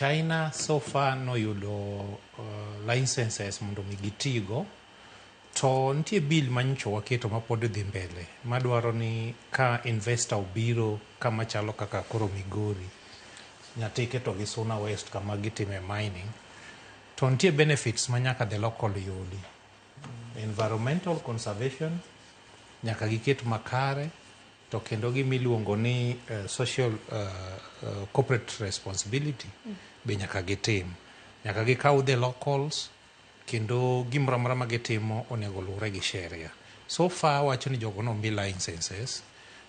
China so far noyudo licenses mondo mi gitigo. To nitie bill manyocha waketo mapod dhi mbele madwaro ni ka investor obiro kama chalo kaka koro Migori, Nyatike to gi Suna West kama gitime mining, to nitie benefits ma nyaka the local yudi. Environmental conservation nyaka giket makare, to kendo gimiluongo ni social corporate responsibility be nyaka gitim. Nyaka gikaw the locals, kendo gimoro amora ma gitimo onego luwre gi sheria. So far wacho ni jogo nomi licenses,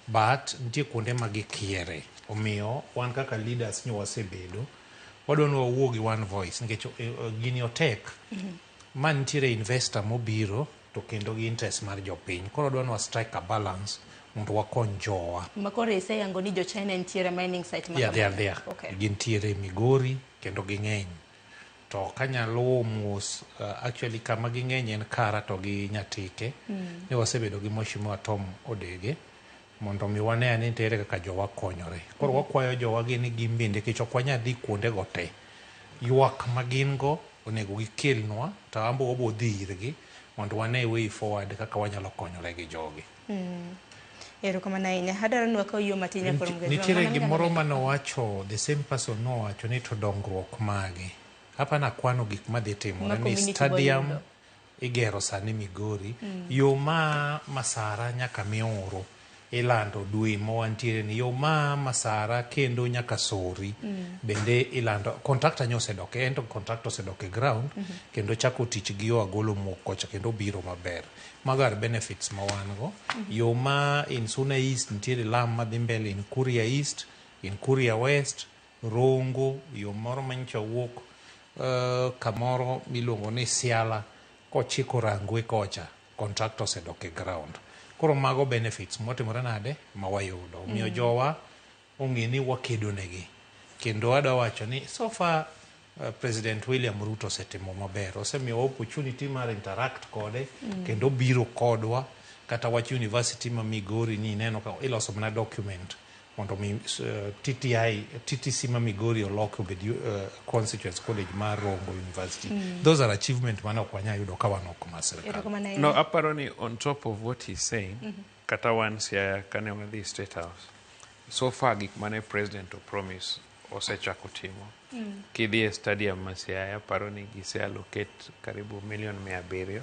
but nitie kuonde ma gikiere. Omiyo wan kaka leaders nyo wasebedo, wadwa ni wawuo gi one voice nikech gini otek. Ma nitiere investor mobiro to kendo gi interest mar jopiny. Koro wadwa ni wa strike a balance mondo wakony jowa. Ma koro iseyango ni jo China nitiere mining site ma Yeah, they are kamano. there. Okay. Gintiere Migori kendo ging'eny. To kanyalo mos, actually kama ging'eny en Kara to gi Nyatike. Ne wasebedo gi Mheshimiwa Tom Odege mondo mi wane ane nitiere kaka jowa konyore. Koro wakwayo jowa gi ni gin bende nikech ok wanyal dhi kuonde go te. Ywak ma gin go onego gikelnwa to an be wabo dhi irgi mondo wane way forward kaka wanyalo konyore gi jogi. Erokamano ahinya. Adwaro ni wakaw yo matin nyakoro Mgajwang'. Nitiere Mano gimoro minyalo manowacho, the same person nowacho ni to dongruok mage. Hapa nakwano gik madhi timore Ma ni community stadium boyudo. Igero sani Migori, yo ma Masara nyaka Mioro ilando dwe ma wantiere ni, yo ma Masara kendo nyaka Sori bende ilando. Contractor nyo osedok en to contractor osedok e ground kendo chako tich gi yo Agolo Mok kocha kendo biro maber. Mago are benefits ma wan go. Yo ma in Suna East nitiere lam madhi mbele in Kuria East, in Kuria West, Rongo, yo moro manyocha wuok kamoro miluongo ni Siala kochiko Rangwe kocha, contractor osedok e ground. Koro mago benefits motimore nade ma wayudo. Omiyo jowa ong'e ni wakedo negi. Kendo adwa wacho ni so far President William Ruto osetimo maber. Osemiyowa opportunity mar interact kode kendo biro kodwa kata wach university ma Migori ni ineno ka iloso mana document mondo mi TTI, TTC ma Migori olok obed Constituency College mar Rongo University. Those are achievement mane ok wanyal yudo ka wan oko mar sirkal. Erokamano ahinya. No, aparo ni on top of what he's saying, kata wan Siaya kane wadhi State House, so far gik mane president o promise osechako timo. Kidhi e stadium ma Siaya, aparo ni gise allocate karibu milion 700.